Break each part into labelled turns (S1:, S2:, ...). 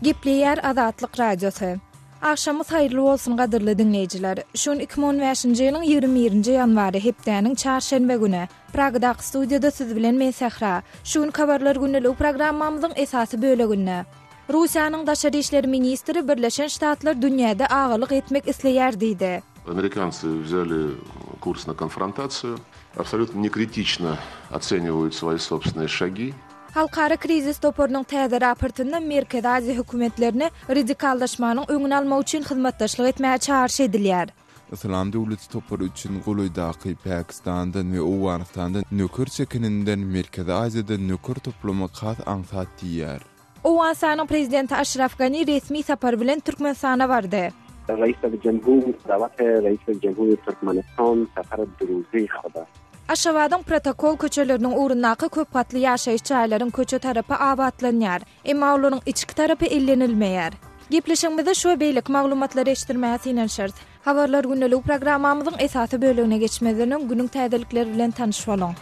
S1: Gepleýär Azatlyk Radiosy. Agşamyz haýyrly bolsun gadyrly diňleýjiler. Şu gün 2015-nji ýylyň 21-nji ýanwary hepdäniň çarşenbe güni. Pragadaky studiýada siz bilen men Sähra. Şu günki habarlar gündeligi programmamyzyň esasy böleginde. Russiýanyň daşary işler ministri Birleşen Ştatlar dünýäde agalyk etmek isleýär diýdi.
S2: Amerikancy wziali kurs na konfrontasiýu, absolýutno nekritično otseniwaýut svoýi sobstwennye şagi.
S1: Halkara krizis toparynyň täze raportynda Merkezi Aziýa hökümetlerine radikallaşmanyň öňüni almak üçin hyzmatdaşlyk etmäge çagyryş edilýär.
S3: Yslam döwleti topary üçin golaýdaky Pakistandan we Owganystandan nöker çekeninden Merkezi Aziýadan nöker toplamak has aňsat diýýär.
S1: Owganystanyň Prezidenti Aşraf Gani resmi sapar bilen Türkmenistana bardy. Aşgabadyň protokol köçeleriniň ugrundaky köp gatly ýaşaýyş jaýlaryň köçe tarapy abatlanýar. Emma olaryň içki tarapy ellenilmeýär. Gepleşigimizde şu we beýleki maglumatlary eşitdirmäge synanyşarys. Habarlar gündeligi programmamyzyň esasy bölegine geçmezden öň günüň täzelikleri bilen tanyş boluň.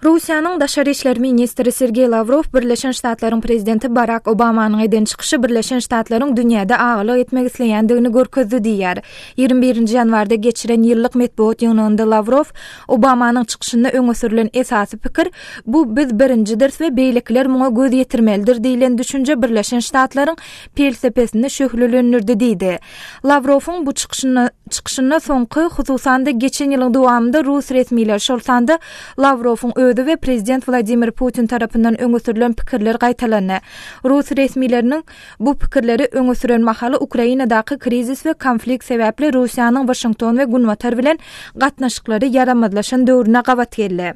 S1: Russiýanyň daşary işler ministri Sergeý Lawrow Birleşen Ştatlaryň prezidenti Barak Obamanyň eden çykyşy Birleşen Ştatlaryň dünýäde agalyk etmek isleýändigini görkezdi diýýär. 21-nji ýanwarda geçiren ýyllyk metbugat ýygnagynda Lawrow Obamanyň çykyşynda öňe sürlen esasy pikir bu biz birinjidiris we beýlekiler muňa göz ýetirmelidir diýlen düşünje Birleşen Ştatlaryň pelsepesini şöhlelendirdi diýdi. Lawrowyň bu çykyşynda çykyşynda soňky, hususan-da geçen ýylyň dowamynda rus resmileri, şol sanda Lawrowyň özi we prezident Wladimir Putin tarapyndan öňe sürlen pikirler gaýtalandy. Rus resmileriniň bu pikirleri öňe süren mahaly Ukrainadaky krizis we konflikt sebäpli Russiýanyň Waşington we Günbatar bilen gatnaşyklary ýaramazlaşan döwrüne gabat geldi.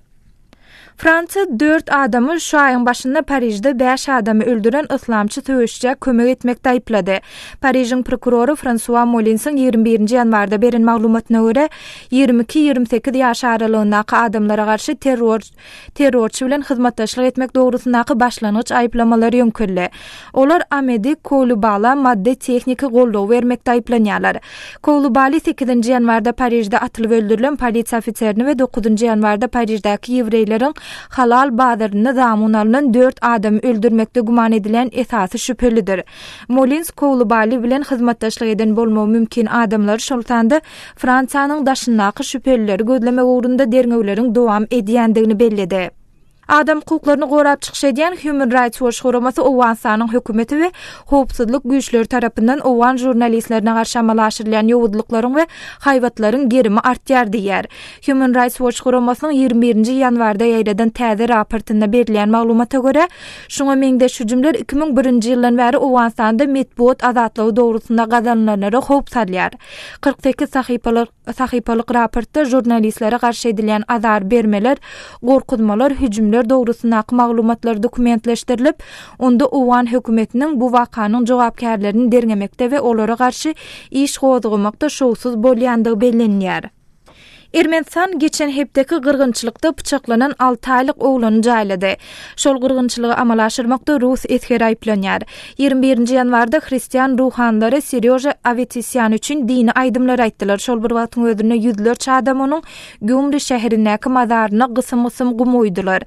S1: Fransiýa dört adamy şu aýyň başynda Parižde bäş adamy öldüren yslamçy söweşijä kömek etmekde aýyplady. Parižiň prokurory Fransua Molinsiň 21-nji ýanwarda beren maglumatyna görä, 22-28 ýaş aralygyndaky adamlara garşy terror terrorçy bilen hyzmatdaşlyk etmek dogrusyndaky başlangyç aýyplamalar ýöňkeldi. Olar Amedi Koulibala maddy-tehniki goldaw bermekde aýyplanýarlar. Koulibali sekizinji ýanwarda Parižde atylyp öldürilen polisiýa ofiserini we dokuzynjy ýanwarda Pariždäki ýewreýleriň halal bazarynda zamun alnan dört adamy öldürmekde güman edilýän esasy şübhelidir. Molins Koulibali bilen hyzmatdaşlyk eden bolmagy mümkin adamlary, şol sanda Fransiýanyň daşyndaky şübhelileri gözlemek ugrunda derňewleriň dowam edýändigini belledi. Adam hukuklaryny gorap çykyş edýän Human Rights Watch guramasy Owganystanyň hökümeti we howpsuzlyk güýçleri tarapyndan owgan žurnalistlerine garşy amala aşyrylýan ýowuzlyklaryň we haýbatlaryň gerimi artýar diýýär. Human Rights Watch guramasynyň 21-nji ýanwarda ýaýradan täze raportynda berilýän maglumata görä, şuňa meňzeş hüjümler 2001-nji ýyldan bäri Owganystanda metbugat azatlygy dogrusynda gazanylanlara howp salýar. 48 sahypalyk sahypalyk raportda žurnalistlere garşy edilýän azar bermeler, gorkuzmalar, hüjümler dogrusyndaky maglumatlar dokumentleşdirilip, onda owgan hökümetiniň bu wakanyň jogapkärlerini derňemekde we olara garşy iş gozgamakda şowsuz bolýandygy bellenilýär. Ermenistan geçen hepdeki gyrgynçylykda pyçaklanan alty aýlyk oglany jaýlady. Şol gyrgynçylygy amala aşyrmakda rus esgeri aýyplanýar. 21-nji ýanwarda hristian ruhanylary Serýoža Awetisýan üçin dini aýdymlar aýtdylar. Şol bir wagtyň özünde ýüzlerçe adam onuň Gýumri şäherindäki mazaryna gysym-gysym gum guýdular.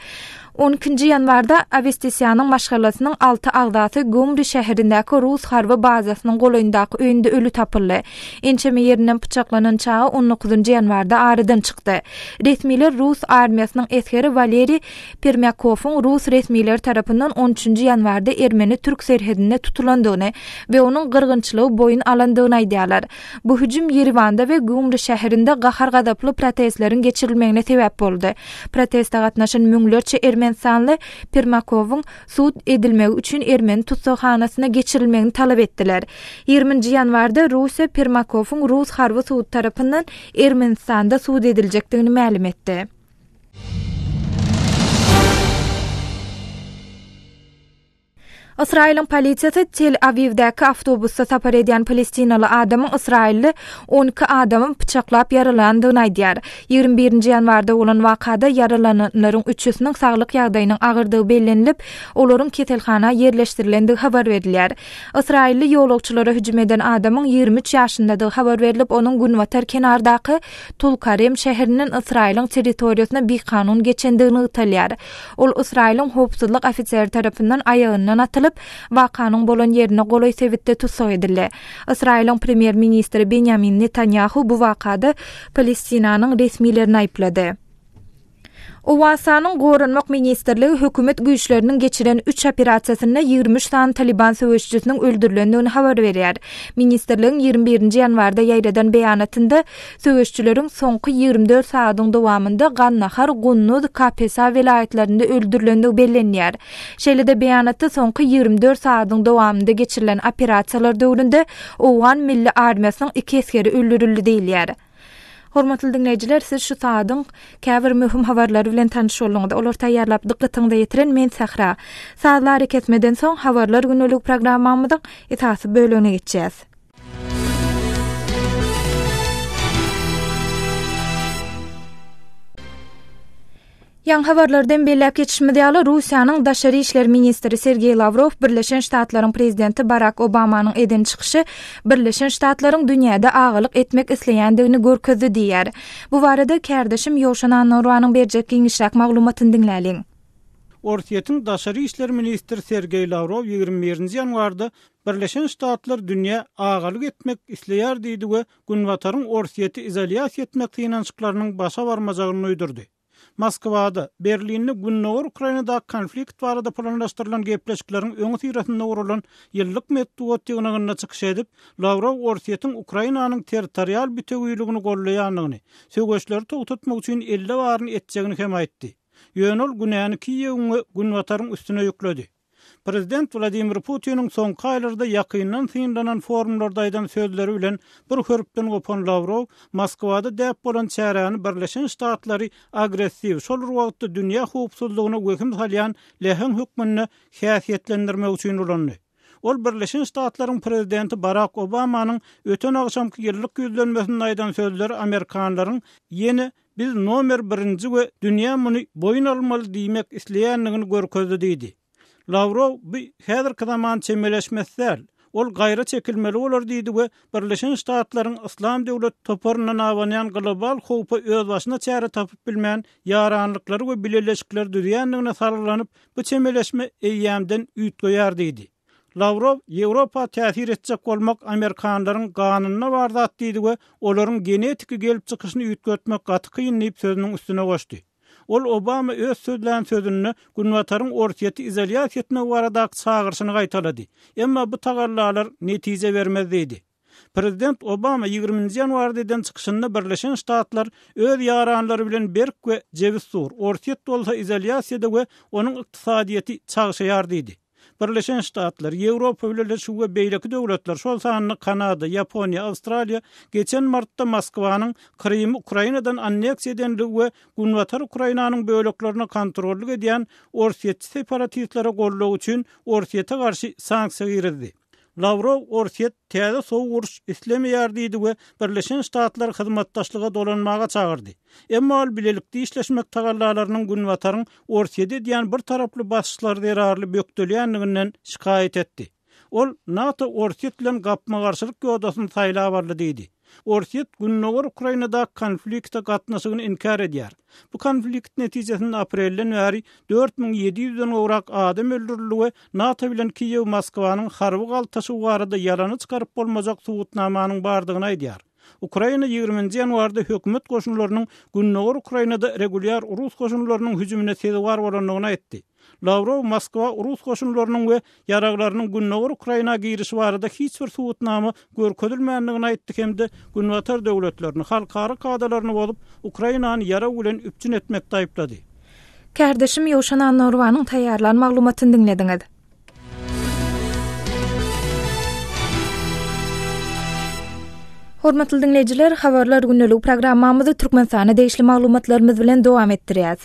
S1: On ikinji ýanwarda Awestisýanyň maşgalasynyň alty agzasy Gýumri şäherindäki rus harby bazasynyň golaýyndaky öýünde öli tapyldy. Ençeme ýerinden pyçaklanan çaga on dokuzynjy ýanwarda aradan çykdy. Resmiler rus armiýasynyň esgeri Waleriý Permýakowyň rus resmileri tarapyndan on üçünji ýanwarda ermeni-türk serhedinde tutulandygyny we onuň gyrgynçylygy boýun alandygyny aýdýarlar. Bu hüjüm Ýerewanda we Gýumri şäherinde gahar-gazaply protestleriň geçirilmegine sebäp boldy. Proteste gatnaşan müňlerçe ermenistanly Permakowyň sud edilmegi üçin ermeni tussaghanasyna geçirilmegini talap etdiler. Ýigriminji ýanwarda Russiýa Permakowyň rus harby sudy tarapyndan Ermenistanda sud ediljekdigini mälim etdi. Ysraýylyň polisiýasy Tel-Awiwdäki awtobusda sapar edýän palestinaly adamyň ysraýylly 12 adamy pyçaklap ýaralandygyny aýdýar. 21-nji ýanwarda bolan wakada ýaralananlaryň üçüsiniň saglyk ýagdaýynyň agyrdygy bellenilip, olaryň keselhana ýerleşdirilendigi habar berilýär. Ysraýylly ýolagçylara hüjüm eden adamyň 23 ýaşyndadygy habar berlip, onuň günbatar kenardaky Tulkarem şäherinden Ysraýylyň territoriýasyna bikanun geçendigi nygtalýar. Ol Ysraýylyň howpsuzlyk ofiseri tarapyndan aýagyndan atylyp, wakanyň bolan ýerine golaý sebitde tussag edildi. Ysraýylyň premýer-ministri Benýamin Netanýahu bu wakada Palestinanyň resmilerini aýyplady. Owganystanyň Goranmak ministrligi hökümet güýçleriniň geçiren üç operasiýasynda 23 sany Talyban söweşijisiniň öldürilendigini habar berýär. Ministrligiň 21-nji ýanwarda ýaýradan beýanatynda söweşijileriň soňky 24 sagadyň dowamynda Gandahar, Gunduz, Kapesa welaýatlarynda öldürilendigi bellenýär. Şeýle-de beýanatda soňky 24 sagadyň dowamynda geçirilen operasiýalar döwründe owgan milli armiýasynyň iki esgeri öldürildi diýilýär. Hormatly diňleýjiler, siz şu saadyň käbir möhüm habarlary bilen tanyş bolduňyz. Olary taýýarlap dykgatyňyza ýetiren men Sähra. Sazly arakesmeden soň Habarlar gündelik programmamyzyň esasy bölegine geçýäs. Ýaňy habarlardan belläp geçişimiz ýaly, Russiýanyň daşary işler ministri Sergeý Lawrow Birleşen Ştatlaryň prezidenti Barak Obamanyň eden çykyşy Birleşen Ştatlaryň dünýäde agalyk etmek isleýändigini görkezdi diýýär. Bu barada kärdeşim Ýowşan Annauranyň berjek giňişräk maglumatyny diňläliň.
S4: Orsýetiň daşary işler ministri Sergeý Lawrow 21-nji ýanwarda Birleşen Ştatlar dünýä agalyk etmek isleýär diýdi we Günbataryň Orsýeti izolýasiýa etmek synanyşyklarynyň başa barmajagyny duýdurdy. Moskwada, Berlinde Gündogar Ukrainadaky konflikt barada planlaşdyrylan gepleşikleriň öňüsyrasynda guralan ýyllyk metbugat ýygnagynda çykyş edip, Lawrow Orsýetiň Ukrainanyň territorial bütewiligini goldaýandygyny, söweşleri togtatmak üçin elde baryny etjegini hem aýtdy. Ýöne ol günäni Kiýewiň we Günbataryň üstüne ýükledi. Prezident Wladimir Putiniň soňky aýlarda ýakyndan synlanan forumlarda aýdan sözleri bilen bir hörpden gopan Lawrow Moskwada däp bolan çäräni Birleşen Ştatlary agressiw, şol bir wagtda dünýä howpsuzlygyna wehim salýan läheň hökmünde häsiýetlendirmek üçin ulandy. Ol Birleşen Ştatlaryň prezidenti Barak Obamanyň öten agşamky ýyllyk ýüzlenmesinde aýdan sözleri amerikanlaryň ýene Biz nomer birinji we dünýä muny boýun almaly diýmek isleýändigini görkezdi diýdi. Lawrow bu häzirki zaman çemeleşmesi däl, ol gaýra çekilmeli bolar diýdi we Birleşen Ştatlaryň Yslam döwlet toparyndan abanýan global howpa özbaşyna çäre tapyp bilmän ýaranlyklary we bileleşikleri düzýändigine salgylanyp, bu çemeleşme eýýämden üýtgeýär diýdi. Lawrow Ýewropa täsir etjek bolmak amerikanlaryň ganynda bar zat diýdi we olaryň genetiki gelip çykyşyny üýtgetmek gaty kyn diýip sözüniň üstüne goşdy. Ol Obama öz sözlän sözünde Günbataryň Orsýeti izolýasiýa etmegi baradaky çagyryşyny gaýtalady. Emma bu tagallalar netije bermez diýdi. Prezident Obama ýigriminji ýanwarda eden çykyşynda Birleşen Ştatlar öz ýaranlary bilen berk we jebis dur, Orsýet bolsa izolýasiýada we onuň ykdysadyýeti çagşaýar diýdi. Birleşen Ştatlar, Ýewropa Bileleşigi we beýleki döwletler, şol sanda Kanada, Ýaponiýa, Awstraliýa geçen martda Moskwanyň Krymy Ukrainadan anneksiýa edenligi we günbatar Ukrainanyň böleklerine kontrollyk edýän orsýetçi separatistlere goldawy üçin Orsýete garşy sanksiýa girizdi. Lawrow Orsýet täze sowuk uruş islemeýär diýdi we Birleşen Ştatlary hyzmatdaşlyga dolanmaga çagyrdy. Emma ol bilelikde işleşmek tagallalarynyň Günbataryň Orsýete edýän bir taraply basyşlary zerarly bökdelýändiginden şikaýat etdi. Ol NATO Orsýet bilen gapma-garşylyk ýodasyny saýlap aldy diýdi. Orsýet gündogar Ukrainadaky konflikte gatnaşygyny inkär edýär. Bu konflikt netijesinde aprelden bäri 4700-den gowrak adam öldürildi we NATO bilen Kiýew Moskwanyň harby galtaşygy barada ýalana çykaryp bolmajak subutnamanyň bardygyny aýdýar. Ukraina ýigriminji ýanwarda hökümet goşunlarynyň gündogar Ukrainada regulýar rus goşunlarynyň hüjümine sezewar bolandygyny aýtdy. Lawrow Moskwa rus goşunlarynyň we ýaraglarynyň gündogar Ukraina girişi barada hiç bir subutnama görkezilmändigini aýtdy hem-de Günbatar döwletlerini halkara kadalaryny bozup, Ukrainany ýarag bilen üpjün etmekde aýyplady.
S1: Kärdeşim Ýowşan Annurowanyň taýýarlan maglumatyny diňlediňiz. Hormatly diňleýjiler, Habarlar gündeligi programmamyzy Türkmenistana degişli maglumatlarymyz bilen dowam etdirýäs.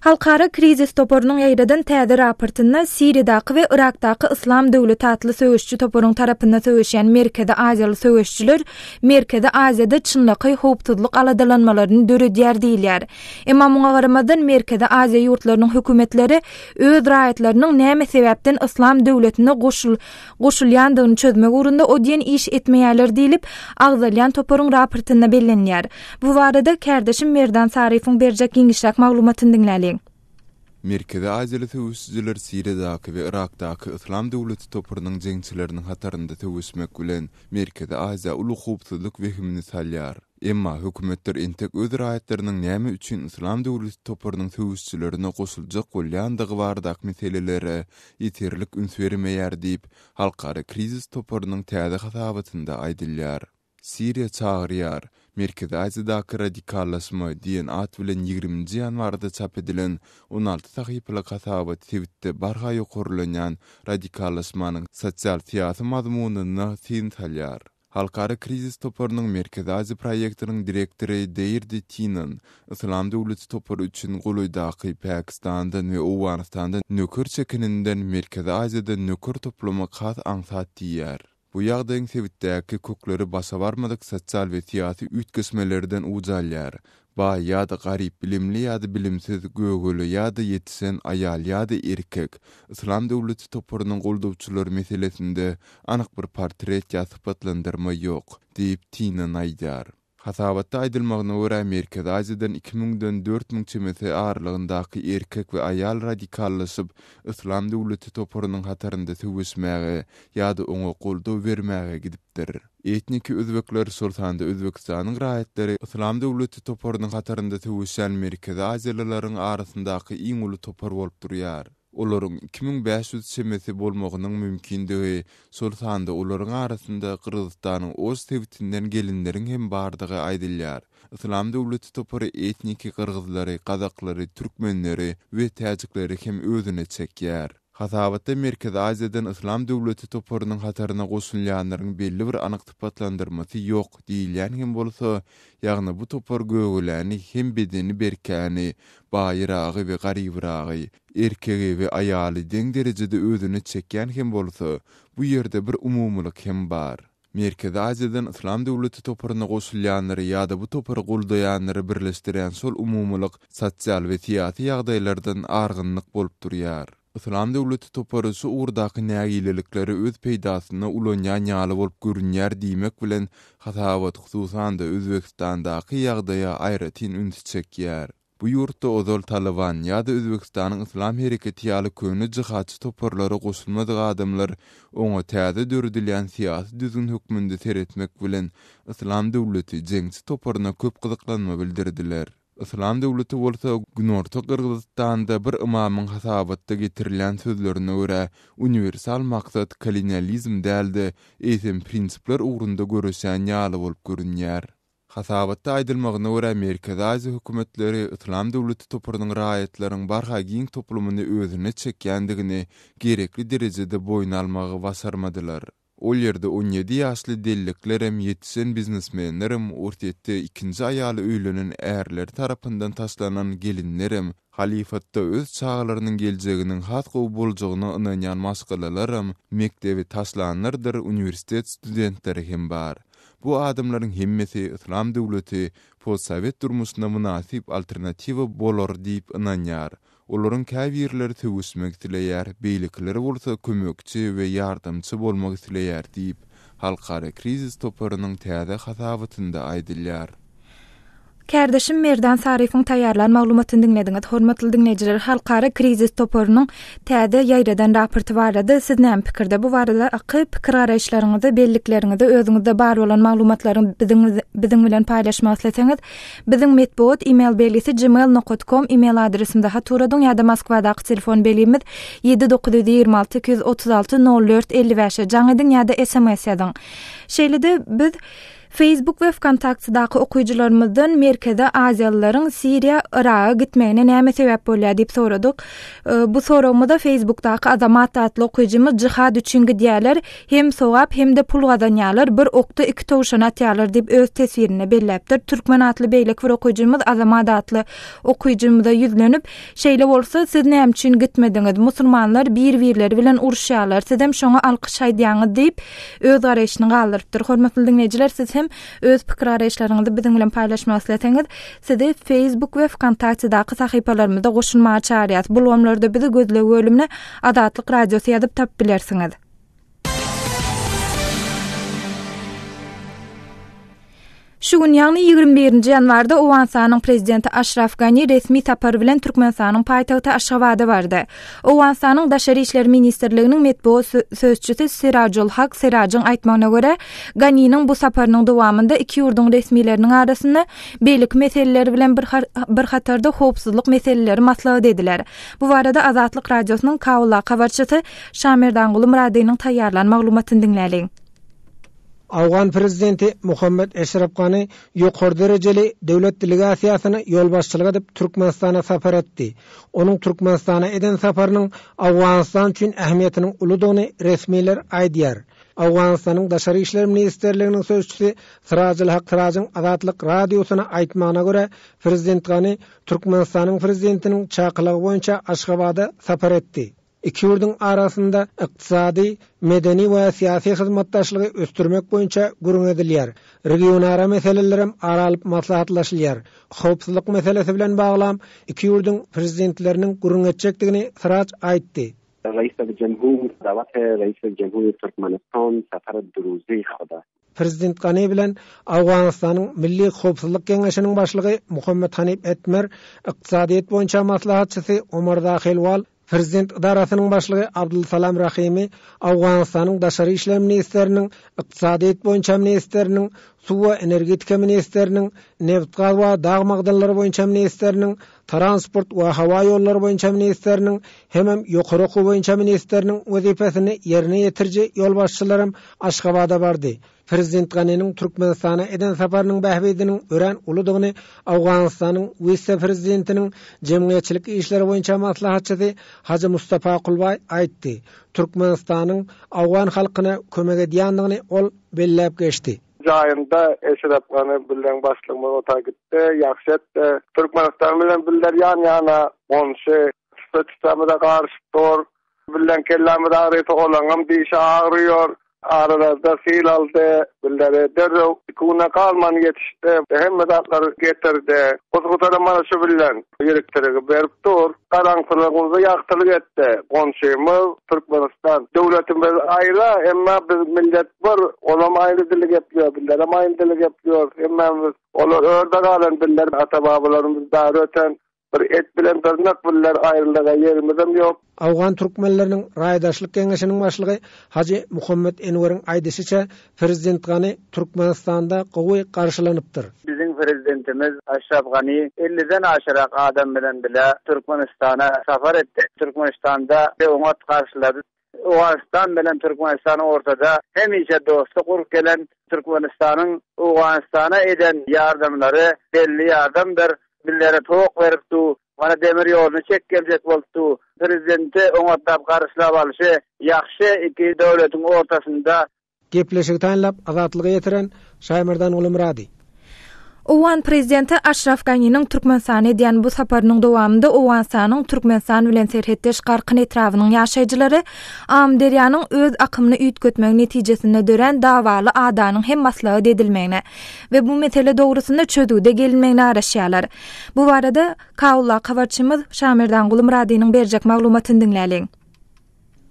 S1: Halkara krizis toparynyň ýaýradan täze raportynda Siriýadaky we Yrakdaky Yslam döwleti atly söweşiji toparyň tarapynda söweşýän Merkezi Aziýaly söweşijiler Merkezi Aziýada çynlakaý howpsuzlyk aladalanmalaryny döredýär diýilýär. Emma muňa garamazdan Merkezi Aziýa ýurtlarynyň hökümetleri öz raýatlarynyň näme sebäpden Yslam döwletine goşul goşulýandygyny çözmek ugrunda o diýen iş etmeýärler diýlip, agzalýan toparyň raportynda bellenilýär. Bu barada kärdeşim Merdan Saryýewiň berjek giňişräk maglumatyny diňläliň.
S3: Merkezi Aziýaly söweşijiler Siriýadaky we Yrakdaky Yslam döwleti toparynyň jeňçileriniň hatarynda söweşmek bilen, Merkezi Aziýa uly howpsuzlyk wehimini salýar. Emma hökümetler entek öz raýatlarynyň näme üçin Yslam döwleti toparynyň söweşijilerine goşuljak bolýandygy baradaky meselelere ýeterlik üns bermeýär diýip, Halkara krizis toparynyň täze hasabatynda aýdylýar. Siriýa çagyrýar, Merkezi Aziýadaky radikallaşma diýen at bilen ýigriminji ýanwarda çap edilen 16 sahypalyk hasabat sebitde barha ýokarlanýan radikallaşmanyň sosial-syýasy mazmunyna syn salýar. Halkara krizis toparynyň Merkezi Aziýa proýektiniň direktory Deýrdi Tinan Yslam döwleti topary üçin golaýdaky Pakistandan we Owganystandan nöker çekeninden Merkezi Aziýadan nöker toplamak has aňsat diýýär. Bu ýagdaýyň sebitdäki kökleri başa barmadyk sosial we syýasy üýtgeşmelerden uç alýar. Baý ýa-da garyp, bilimli ýa-da bilimsiz, gögele ýa-da ýetişen, aýal ýa-da erkek, Yslam döwleti toparynyň goldawçylary meselesinde anyk bir portret ýa sypatlandyrma ýok, diýip, Tinan aýdýar. Hasabatda aýdylmagyna görä, Merkezi Aziýadan iki müňden 4000 çemesi aralygyndaky erkek we aýal radikallaşyp, Yslam döwleti toparynyň hatarynda söweşmäge ýa-da oňa goldaw bermäge gidipdir. Etniki özbekler, şol sanda Özbegistanyň raýatlary Yslam döwleti toparynyň hatarynda söweşýän merkezi aziýalylaryň arasyndaky iň uly topar bolup durýar. Olaryň 2500 çemesi bolmagynyň mümkindigi, şol sanda olaryň arasynda Gyrgyzystanyň Oş sebitinden gelinleriň hem bardygy aýdylýar. Yslam döwleti topary etniki gyrgyzlary, gazaklary, türkmenleri we täjikleri hem özüne çekýär. Hasabatda Merkezi Aziýadan Yslam döwleti toparynyň hataryna goşulýanlaryň belli bir anyk sypatlandyrmasy ýok diýilýän hem bolsa, ýagny bu topar gögeläni hem bedeni berkäni, baýyragy we garybyragy, erkegi we aýaly deň derejede özüne çekýän hem bolsa, bu ýerde bir umumylyk hem bar. Merkezi Aziýadan Yslam döwleti toparyna goşulýanlary ýa-da bu topary goldaýanlary birleşdirýän şol umumylyk sosial we syýasy ýagdaýlardan argynlyk bolup durýar. Yslam döwleti topary şu ugurdaky nägilelikleri öz peýdasyna ulanýan ýaly bolup görünýär diýmek bilen, hasabat, hususan-da, Özbegistandaky ýagdaýa aýratyn ünsi çekýär. Bu ýurtda ozal Talyban ýa-da Özbegistanyň Yslam hereketi ýaly köne jihadçy toparlara goşulmadyk adamlar oňa täze döredilýän syýasy düzgün hökmünde seretmek bilen Yslam döwleti jeňçi toparyna köp gyzyklanma bildirdiler. Yslam döwleti bolsa Günorta Gyrgyzystanda bir ymamyň hasabatda getirilýän sözlerine görä uniwersal maksat kolonializm däl-de, eýsem prinsipler ugrunda göreşýän ýaly bolup görünýär. Hasabatda aýdylmagyna görä, Merkezi Aziýa hökümetleri Yslam döwleti toparynyň raýatlaryň barha giň toplumyny özüne çekýändigini gerekli derejede boýun almagy başarmadylar. Ol ýerde 17 ýaşly delleklerem, ýetişen biznesmenlerem, Orsýetde ikinji aýala öýlenen ärleri tarapyndan taşlanan gelinlerem, halyfatda öz çagalarynyň geljeginiň has gowy boljagyna ynanýan maşgalalaram, mekdebi taşlanlardyr uniwersitet studentleri hem bar. Bu adamlaryň hemmesi Yslam döwleti postsowet durmuşyna mynasyp alternatiwa bolar diýip ynanýar. Olaryň käbirleri söweşmek isleýär, beýlekileri bolsa kömekçi we ýardamçy bolmak isleýär diýip, Halkara krizis toparynyň täze hasabatynda aýdylýar.
S1: Kärdeşim Merdan Saryýewiň taýýarlan maglumatyny diňlediňiz. Hormatly diňleýjiler, Halkara krizis toparynyň täze ýaýradan raporty barada siz näme pikirde? Bu baradaky pikir-garaýyşlaryňyzy, bellikleriňizi, özüňizde bar bolan maglumatlary biziň biziň bilen paýlaşmak isleseňiz, biziň metbugat e-mail belgisi gmail nokat kom e-mail adresimize hat ugradyň ýa-da Moskwadaky telefon belgimiz 7 926 236 04 55-e jaň ediň ýa-da sms ýazyň. Şeýle-de biz. Facebook we Wkontaktedaky okyjylarymyzdan Merkezi Aziýalylaryň Siriýa, Yraga gitmegine näme sebäp bolýar diýip soradyk. Bu soragymyza Facebookdaky Azamat atly okyjymyz jihad üçin gidýärler, hem sogap hem-de pul gazanýarlar, bir okda iki towşan atýarlar diýip öz teswirinde belläpdir. Türkmen atly beýleki bir okyjymyz Azamat atly okyjymyza ýüzlenip, Şeýle bolsa, siz näme üçin gitmediňiz? Musulmanlar bir-birleri bilen uruşýarlar, sizem şoňa alkyş aýdýaňyz diýip, öz garaýşyny galdyrypdyr. Hormatly diňleýjiler, siz hem öz pikir-garaýyşlaryňyzy biziň bilen paýlaşmak isleseňiz, sizi Facebook we Wkontaktedaky sahypalarymyza goşulmaga çagyrýas. Bu ulgamlarda bizi gözleg bölümine Azatlyk Radiosy ýazyp tapyp bilersiňiz. Şu gün, ýagny 21-nji ýanwarda Owganystanyň Prezidenti Aşraf Gani resmi sapar bilen Türkmenistanyň paýtagty Aşgabada bardy. Owganystanyň Daşary işler ministrliginiň metbugat sözçüsi Sirajul Hak Sirajyň aýtmagyna görä, Ganiniň bu saparynyň dowamynda iki ýurduň resmileriniň arasynda beýleki meseleler bilen bir hatarda howpsuzlyk meseleleri maslahat ediler. Bu barada Azatlyk Radiosynyň Kabuldaky habarçysy Şamerdanguly Myradynyň taýýarlan maglumatyny diňläliň.
S5: Owgan prezidenti Muhammet Eşref Gani ýokary derejeli döwlet delegasiýasyna ýolbaşçylyk edip Türkmenistana sapar etdi. Onuň Türkmenistana eden saparynyň Owganystan üçin ähmiýetiniň uludygyny resmiler aýdýar. Owganystanyň Daşary işler ministrliginiň sözçüsi Sirajulhak Sirajyň Azatlyk Radiosyna aýtmagyna görä, prezident Gani Türkmenistanyň prezidentiniň çakylygy boýunça Aşgabada sapar etdi. Iki ýurduň arasynda ykdysady, medeni we syýasy hyzmatdaşlygy ösdürmek boýunça gürrüň edilýär. Regionara meselelerem ara alyp maslahatlaşylýar. Howpsuzlyk meselesi bilen baglam iki ýurduň Prezidentleriniň gürrüň etjekdigini Syraç aýtdy. Prezident Gani bilen Owganystanyň Milli howpsuzlyk geňeşiniň başlygy Muhammet Hanif Etmer, ykdysadyýet boýunça maslahatçysy Omar Zahilwal, Prezident edarasynyň başlygy Abdulsalam Rahimi, Owganystanyň daşary işler ministriniň, ykdysadyýet boýunça ministriniň, suw we energetika ministriniň, nebitgaz we dag magdanlary boýunça ministriniň, transport we howa ýollary boýunça ministriniň hemem ýokary okuw boýunça ministriniň wezipesini ýerine ýetiriji ýolbaşçylaram Aşgabada bardy. Prezident Ganiniň Türkmenistana eden saparynyň bähbidiniň örän uludygyny Owganystanyň wise-prezidentiniň jemgyýetçilik işleri boýunça maslahatçysy Hajy Mustapa Kulbaý aýtdy. Türkmenistanyň owgan halkyna kömek edýändigini ol belläp geçdi.
S6: Jaýynda Eşrep Gani bilen başlygymyz ota gitdi, ýagşy etdi. Türkmenistan bilen bizler ýan-ýana goňşy, tüpe-tüpämize garyşyp dur. Bizleň kellämiz agrysa olaňam dişi agryýor. Aralarda sil aldy, bizlere derrew iki güne galman ýetişdi. Hemme zatlary getirdi. Hususanam mana şu bilen elektrigi berip dur. Garaňkylygymyza ýagtylyk etdi. Goňşymyz Türkmenistan. Döwletimiz aýra, emma biz millet bir. Olam aýry dili gepleýär, bizlerem aýny dili gepleýäris. Hemmämiz olar örde galan diller, ata-babalarymyz bäri öten bir et bilen dyrnak bizler aýrylyga ýerimizem ýok.
S5: Owgan türkmenleriniň raýdaşlyk geňeşiniň başlygy Hajy Muhammet Enweriň aýdyşyça, prezident Gani Türkmenistanda gowy garşylanypdyr.
S7: Biziň prezidentimiz Aşraf Gani elliden aşyrak adam bilen bile Türkmenistana sapar etdi. Türkmenistanda oňat garşylady. Owganystan bilen Türkmenistanyň ortada hemişe dostluk gurup gelen Türkmenistanyň Owganystana eden ýardamlary belli ýardamdyr. Bizlere tok berip du, mana demir ýoluny çek geljek bolup du. Prezidenti oňatlap garyşlap alyşy ýagşy iki döwletiň ortasynda
S5: Gepleşigi taýynlap, Azatlyga ýetiren Şaýmerdan Gulumyrady.
S1: Owgan prezidenti Aşraf Ganiniň Türkmenistana edýän bu saparynyň dowamynda Owganystanyň Türkmenistan bilen serhetdeş Garkyn etrabynyň ýaşaýjylary Amyderýanyň öz akymyny üýtgetmegi netijesinde dörän dawaly adanyň hem maslahat edilmegine we bu mesele dogrusynda çözgüde gelinmegine garaşýarlar. Bu barada Kabuldaky habarçymyz Şamerdan Gulumyradynyň berjek maglumatyny diňläliň.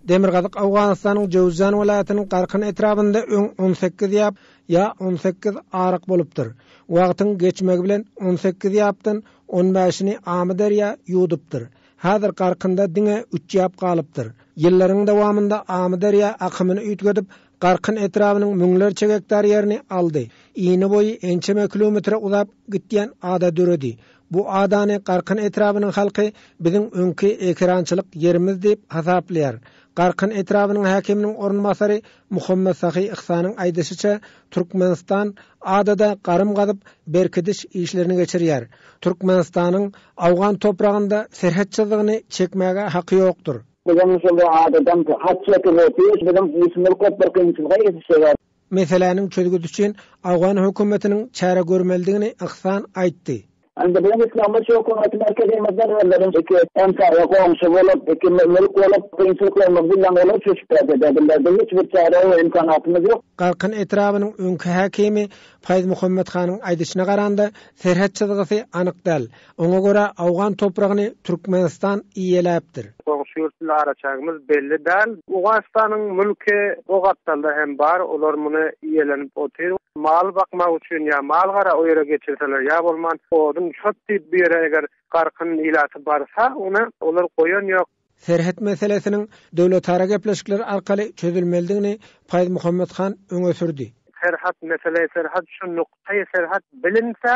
S5: Demirgazyk Owganystanyň Jöwüzjan welaýatynyň Garkyn etrabynda öň 18 ýap, ýa 18 aryk bolupdyr. Wagtyň geçmegi bilen 18 ýapdan on bäşini Amyderýa ýuwdupdyr. Häzir Garkynda diňe üç ýap galypdyr. Ýyllaryň dowamynda Amyderýa akymyny üýtgedip, Garkyn etrabynyň müňlerçe gektar ýerini aldy. Ini boýy ençeme kilometre uzap gitýän ada döredi. Bu adany Garkyn etrabynyň halky biziň öňki ekerançylyk ýerimiz diýip hasaplaýar. Garkyn etrabynyň häkiminiň orunbasary Muhammetsahy Yhsanyň aýdyşyça, Türkmenistan adada garym gazyp, berkidiş işlerini geçirýär. Türkmenistanyň owgan topragynda serhet çyzygyny çekmäge haky ýokdur.
S7: Biziň şol adadan hat çekip otyr, biziň işimiz köp bir kynçylyga ýetişýär.
S5: Meseläniň çözgüdi üçin owgan hökümetiniň çäre görmelidigini Yhsan aýtdy.
S7: Indi biziň islegimiz şu hökümeti merkezimizden özleri iki hemsaýa goňşy bolup, iki mülk bolup, kynçylyklarymyzy bilen olar çözüp berse-de, bizlerde hiç bir çäre we imkanatymyz ýok.
S5: Galkan etrabynyň öňki häkimi Paýzmuhammet hanyň aýdyşyna garanda, serhet çyzgysy anyk däl. Oňa görä, owgan topragyny Türkmenistan eýeläpdir.
S6: Goňşy ýurt bilen araçägimiz belli däl. Owganystanyň mülki o gapdalda hem bar, olar muny iýelenip otyr. Mal bakmak üçin ýa mal-gara o ýere geçirseler, ýa bolman odun, çöp diýip bu ýere eger Garkyn ilaty barsa, ony olar goýan ýok.
S5: Serhet meselesiniň döwletara gepleşikler arkaly çözülmelidigini Paýzmuhammet han öňe sürdi.
S6: Serhat mesele, serhat şu nuktaýy serhat bilinse,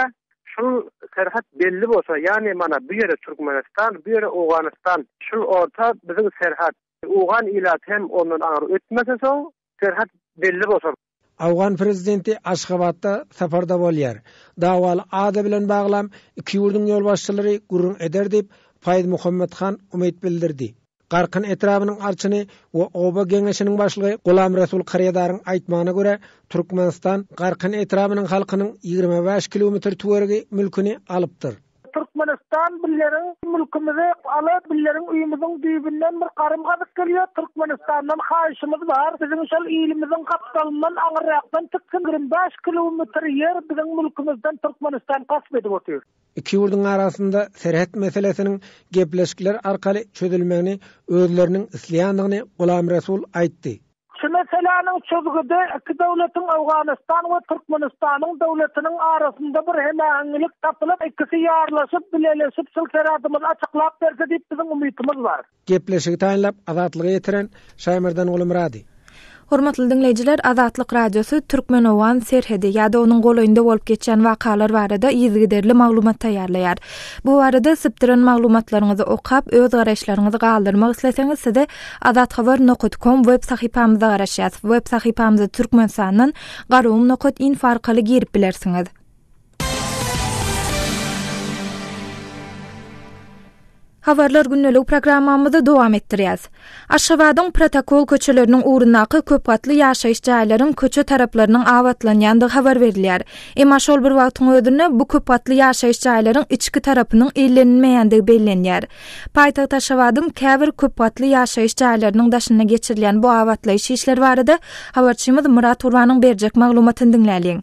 S6: şul serhat belli bolsa, ýagny mana bu ýere Türkmenistan, bu ýere Owganystan, şul orta biziň serhat. Owgan ilaty hem ondan aňry ötmese soň, serhat belli bolsa.
S5: Owgan prezidenti Aşgabatda saparda bolýar. Dawaly ada bilen baglam iki ýurduň ýolbaşçylary gürrüň eder diýip, Faýzmuhammet han umyt bildirdi. Garkyn etrabynyň arçyny we oba geňeşiniň başlygy Gulamresul Karyýadaryň aýtmagyna görä, Türkmenistan Garkyn etrabynyň halkynyň 25 kilometr töweregi mülküni alypdyr.
S8: Türkmenistan billeriň mülkümizi alyp, billeriň öýümiziň düýbünden bir garym gazyp gelýär. Türkmenistandan haýyşymyz bar, biziň şol ilimiziň gapdalyndan aňyrrakdan çyksyn, 25 kilometr ýer biziň mülkümizden Türkmenistan gasp edip otyr.
S5: Iki ýurduň arasynda serhet meselesiniň gepleşikler arkaly çözülmegini özleriniň isleýändigini Gulamresul aýtdy.
S8: Şu meseläniň çözgüdi iki döwletiň Owganystan we Türkmenistanyň döwletiniň arasynda bir hemäheňlilik tapylyp, ikisi ýarlaşyp, bileleşip şul seradymyzy açyklap berse diýip biziň umytymyz bar.
S5: Gepleşigi taýynlap Azatlyga ýetiren Şaýmerdan Gulumyrady.
S1: Hormatly diňleýjiler, Azatlyk Radiosy türkmen-owgan serhedi ýa-da onuň golaýynda bolup geçýän wakalar barada yzygiderli maglumat taýýarlaýar. Bu barada sypdyran maglumatlaryňyzy okap, öz garaýyşlaryňyzy galdyrmak isleseňiz, size Azathabar nokat kom web sahypamyzda garaşýas. Web sahypamyza Türkmenistandan Garagum nokat info arkaly girip bilersiňiz. Habarlar gündeligi programmamyzy dowam etdirýäs. Aşgabadyň protokol köçeleriniň ugrundaky köp gatly ýaşaýyş jaýlaryň köçe taraplarynyň abatlanýandygy habar berilýär. Emma şol bir wagtyň özünde bu köp gatly ýaşaýyş jaýlaryň içki tarapynyň ellenilmeýändigi bellenýär. Paýtagt Aşgabadyň käbir köp gatly ýaşaýyş jaýlarynyň daşynda geçirilýän bu abatlaýyş işleri barada habarçymyz Myrat Gurbanyň berjek maglumatyny diňläliň.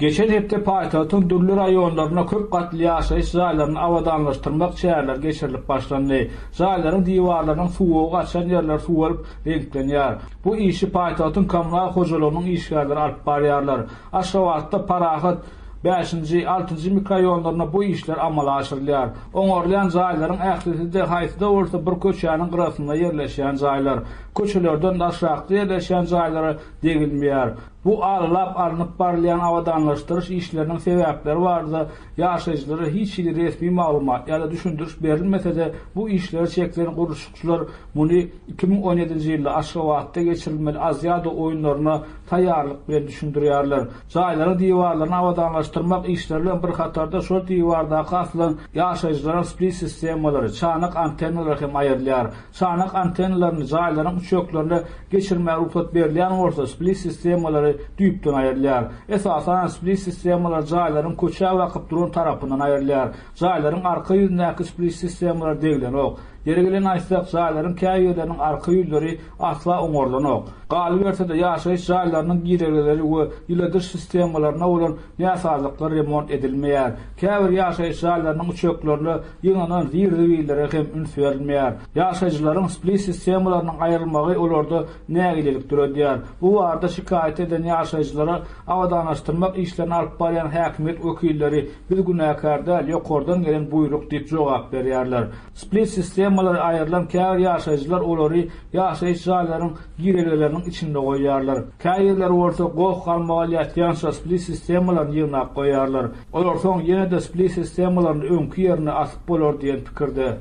S9: Geçen hepde paýtagtyň dürli raýonlarynda köp gatly ýaşaýyş jaýlaryny abadanlaşdyrmak çäreleri geçirilip başlandy. Jaýlaryň diwarlarynyň suwagy gaçan ýerleri suwalyp, reňklenýär. Bu işi paýtagtyň kommunal hojalygynyň işgärleri alyp barýarlar. Aşgabatda Parahat, bäşinji, altynjy mikroraýonlarynda bu işler amala aşyrylýar. Oňarylýan jaýlaryň ählisi-de haýsy-da bolsa bir köçäniň gyrasynda ýerleşýän jaýlar. Köçelerden daşrakda ýerleşýän jaýlara degilmeýär. Bu alylap alnyp barylýan abadanlaşdyryş işleriniň sebäpleri barada ýaşaýjylara hiç hili resmi maglumat ýa-da düşündiriş berilmese-de, bu işlere çekilen gurluşykçylar muny 2017-nji ýylda Aşgabatda geçirilmeli Aziada oýunlaryna taýýarlyk bilen düşündirýärler. Jaýlaryň diwarlaryny abadanlaşdyrmak işleri bilen bir hatarda şol diwardaky asylan ýaşaýjylara split sistemalary, çanak antennalary hem aýrylýar. Çanak antennalaryny jaýlaryň üçeklerine geçirmäge rugsat berilýän bolsa, split sistemalary düýpden aýrylýar. Esasanam split sistemalary jaýlaryň köçä bakyp duran tarapyndan aýrylýar. Jaýlaryň arka ýüzündäki split sistemalar deglenok. Ýeri gelende aýtsak, jaýlaryň käbirleriniň arka ýüzleri asla oňarylanok. Galyberse-de, ýaşaýyş jaýlarynyň girelgeleri we ýyladyş sistemalaryna bolan näsazlyklar remont edilmeýär. Käbir ýaşaýyş jaýlarynyň üçeklerine ýygnanan zir-zibillere hem üns berilmeýär. Ýaşaýjylaryň split sistemalarynyň aýrylmagy olarda nägilelik döredýär. Bu barada şikaýat eden ýaşaýjylara abadanlaşdyrmak işlerini alyp barýan häkimiýet wekilleri biz günäkär däl, ýokardan gelen buýruk diýip jogap berýärler. Split sistema. sistemalary aýrylan käbir ýaşaýjylar olary ýaşaýyş jaýlaryň girelgeleriniň içinde goýýarlar. Käbirleri bolsa goh-galmagal ýatýança split sistemalaryny ýygnap goýýarlar. Olar soň ýene-de split sistemalaryny öňki ýerine asyp bolar diýen pikirde.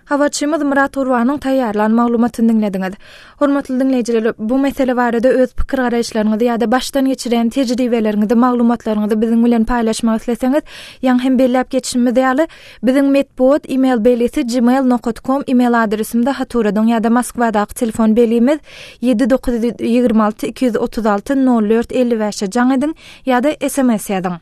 S1: Habarçymyz Myrat Gurbanyň taýýarlan maglumatyny diňlediňiz. Hormatly diňleýjiler, bu mesele barada öz pikir-garaýyşlaryňyzy ýa-da başdan geçiren tejribeleriňizi, maglumatlaryňyzy biziň bilen paýlaşmak isleseňiz, ýaňy hem belläp geçişimiz ýaly, biziň metbugat e-mail belgisi gmail nokat kom e-mail adresimizde hat ugradyň ýa-da Moskwadaky telefon belgimiz 7 926 236 04 55-e jaň ediň ýa-da sms ýazyň.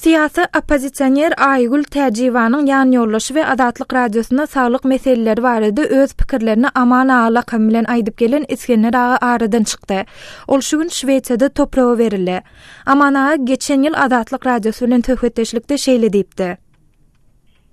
S1: Syýasy oppozisioner Aýgül Täjiýewanyň ýanýoldaşy we Azatlyk Radiosynda saglyk meseleleri barada öz pikirlerini Aman aga lakamy bilen aýdyp gelen Isgender aga aradan çykdy. Ol şu gün Şwesiýada topraga berildi. Aman aga geçen ýyl Azatlyk Radiosy bilen söhbetdeşlikde şeýle diýipdi.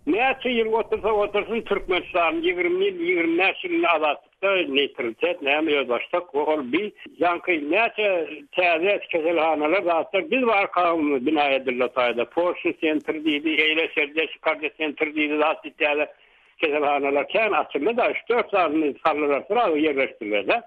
S10: Näçe ýyl otursa otursyn Türkmenistan 20 ýyl 25 ýyl azatlykda neýtralitet näme özbaşdak ol bi ýaňky näçe täze keselhanalar zatlar biz barkamyz bina edildi o taýda poçta sentr diýdi eýle serdeç kardiýa sentr diýdi zat diýdi täze keselhanalar kän açyldy da üç dört sanyny saldylar srazu ýerleşdirdiler-de.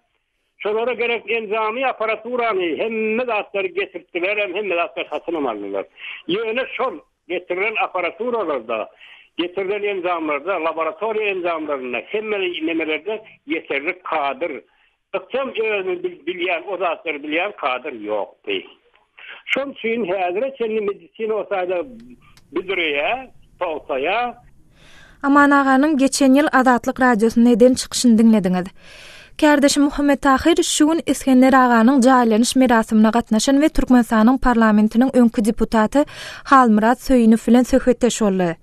S10: Şolara gerek enjamy, apparaturany, hemme zatlary getirtdilerem, hemme zatlary satynam aldylar. Ýöne şol getirilen apparaturalarda, getirilen enjamlarda, laboratoriýa enjamlarynda, hemme nemelerde ýeterlik kadr, ykjam özüni bilýän, o zatlary bilýän kadr ýokdy. Şonuň üçin häzire çenli medisina o taýda büdreýär, togtaýar.
S1: Aman aganyň geçen ýyl Azatlyk Radiosynda eden çykyşyny diňlediňiz. Kärdeşim Muhammet Tahyr şu gün Isgender aganyň jaýlanyş merasymyna gatnaşan we Türkmenistanyň parlamentiniň öňki deputaty Halmyrat Söýünow bilen söhbetdeş boldy.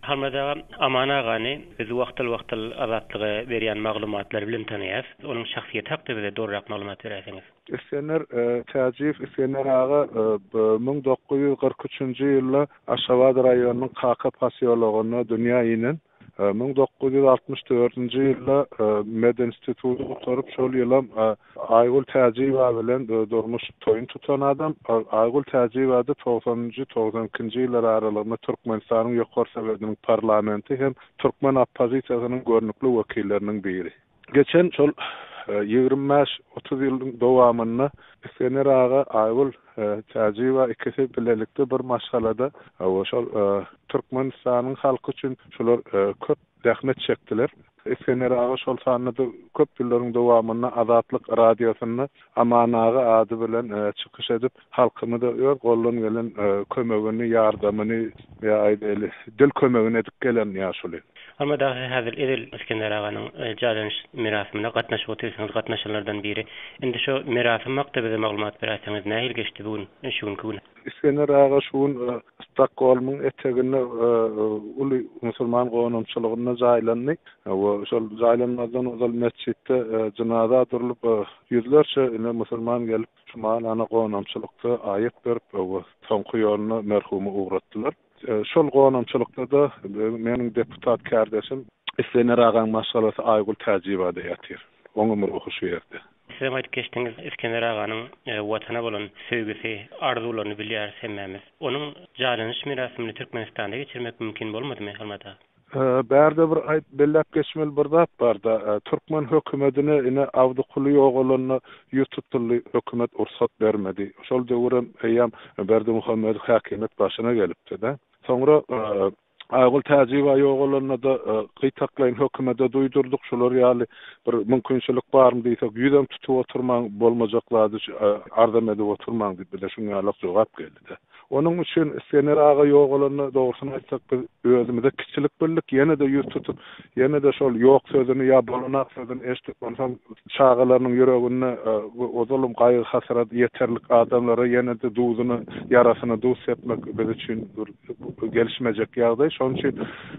S11: Halmyrat aga, Aman agany biz wagtal-wagtal Azatlyga berýän maglumatlary bilen tanaýas. Onuň şahsyýeti hakda bize dolurak maglumat beräýseňiz.
S6: Isgender Täjiýew Isgender aga 1943-nji ýylda Aşgabat raýonynyň Kaka posýologynda dünýä inen. 1964-nji ýylda medinstituty gutaryp, şol ýylam Aýgül Täjiýewa bilen durmuş toýuny tutan adam. Aýgül Täjiýewa-da togsanynjy, 92 nji ýyllar aralygynda Türkmenistanyň Ýokary Sowetiniň parlamenti hem türkmen oppozisiýasynyň görnükli wekilleriniň biri. Geçen şol 25, 30 ýylyň dowamynda Isgender aga, Aýgül Täjiýewa ikisi bilelikde bir maşgalada şol Türkmenistanyň halky üçin şular köp zähmet çekdiler. Isgender aga şol sanda-da köp ýyllaryň dowamynda Azatlyk Radiosynda Aman aga ady bilen çykyş edip, halkymyza öz goldan gelen kömegini, ýardamyny ýa aýdaýly, dil kömegini edip gelen ýaşuly.
S11: Alma dagy häzir edil Isgender aganyň jaýlanyş merasymyna gatnaşyp otyrsyňyz, gatnaşanlardan biri. Indi şo merasym hakda bize maglumat beräýseňiz, nähili geçdi bu gün, şu günki gün?
S6: Isgender aga şu gün Stokgolmyň eteginde uly musulman gonamçylygynda jaýlandy we şol jaýlanmazdan ozal metjitde jynaza durlup, ýüzlerçe ine musulman gelip, şu mahalana gonamçylykda aýat berip we soňky ýoluna merhumy ugratdylar. Şol gonamçylykda-da meniň deputat kärdeşim Isgender agaň maşgalasy Aýgül Täjiýewa-da ýatyr. Oňam ruhy şu ýerde.
S11: Sizem aýdyp geçdiňiz, Isgender aganyň Watana bolan söýgüsi, arzuwlaryny bilýäris hemmämiz. Onuň jaýlanyş merasymyny Türkmenistanda geçirmek mümkin bolmadymy, Halmyrat aga?
S6: Bärde bir aýt belläp geçmeli bir zat barda. Türkmen hökümedine ine Abdykuly ýogalanda ýüz tutuldy, hökümet ursat bermedi. Şol döwürem eýýäm Berdimuhamedow häkimiýet başyna gelipdi-de. Soňra Aýgül Täjiýewa ýogalanda-da gytaklaýyn hökümede duýdurdyk, şular ýaly bir mümkinçilik barmy diýsek, ýüzem tutup oturmaň, bolmajak zady arzam edip oturmaň diýip bize şuň ýalak jogap geldi-de. Onuň üçin Isgender aga ýogalanda, dogrusyny aýtsak, biz özümize kiçilik bildik, ýene-de ýüz tutup, ýene-de şol ýok sözüni ýa bolanak sözüni eşidip, onsoň çagalarynyň ýüreginde ozalam gaýgy-hasrat ýeterlik adamlara ýene-de duzuny, ýarasyna duz sepmek biz üçin bir gelişmejek ýagdaý. Şonuň üçin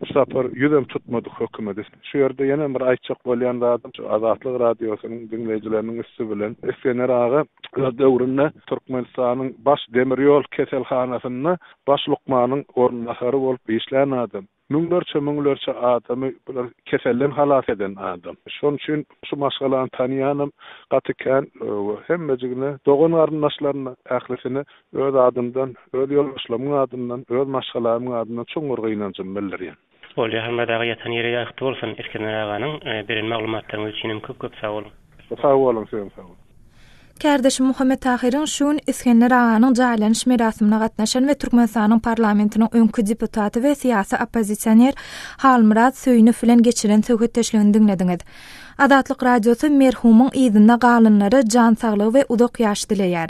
S6: şu sapar ýüzem tutmadyk hökümete. Şu ýerde ýene bir aýtjak bolýan zadym, şu Azatlyk Radiosynyň diňleýjileriniň üsti bilen Isgender aga öz döwründe Türkmenistanyň Baş demir ýol keselhanasynda baş lukmanyň orunbasary bolup işlän adam.
S12: Müňlerçe müňlerçe adamy bular keselden halas eden adam. Şonuň üçin şu maşgalany tanaýanam gaty kän we hemmejigine, dogan-garyndaşlaryna, ählisine öz adymdan, öz ýoldaşlarymyň adyndan, öz maşgalamyň adyndan çuňňur gynanjymy bildirýän.
S11: Bolýa Halmyrat aga ýatan ýeri ýagty bolsun Isgender aganyň beren maglumatlaryňyz üçinem köp köp sag boluň.
S12: Sag boluň sizem sag boluň.
S1: Kärdeşim Muhammet Tahyryň şu gün Isgender aganyň jaýlanyş merasymyna gatnaşan we Türkmenistanyň parlamentiniň öňki deputaty we syýasy oppozisioner Halmyrat Söýünow bilen geçiren söhbetdeşligini diňlediňiz. Azatlyk Radiosy merhumyň yzynda galanlara jan saglygy we uzak ýaş dileýär.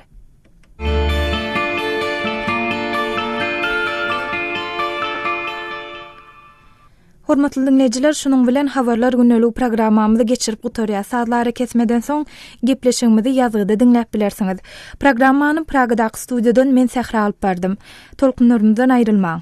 S1: Hormatly diňleýjiler, şunuň bilen Habarlar gündeligi programmamyzy geçirip gutarýas. Sazly arakesmeden soň gepleşigimizi ýazgyda diňläp bilersiňiz. Programmany Pragadaky studiýadan men Sähra alyp bardym. Tolkunlarymyzdan aýrylmaň.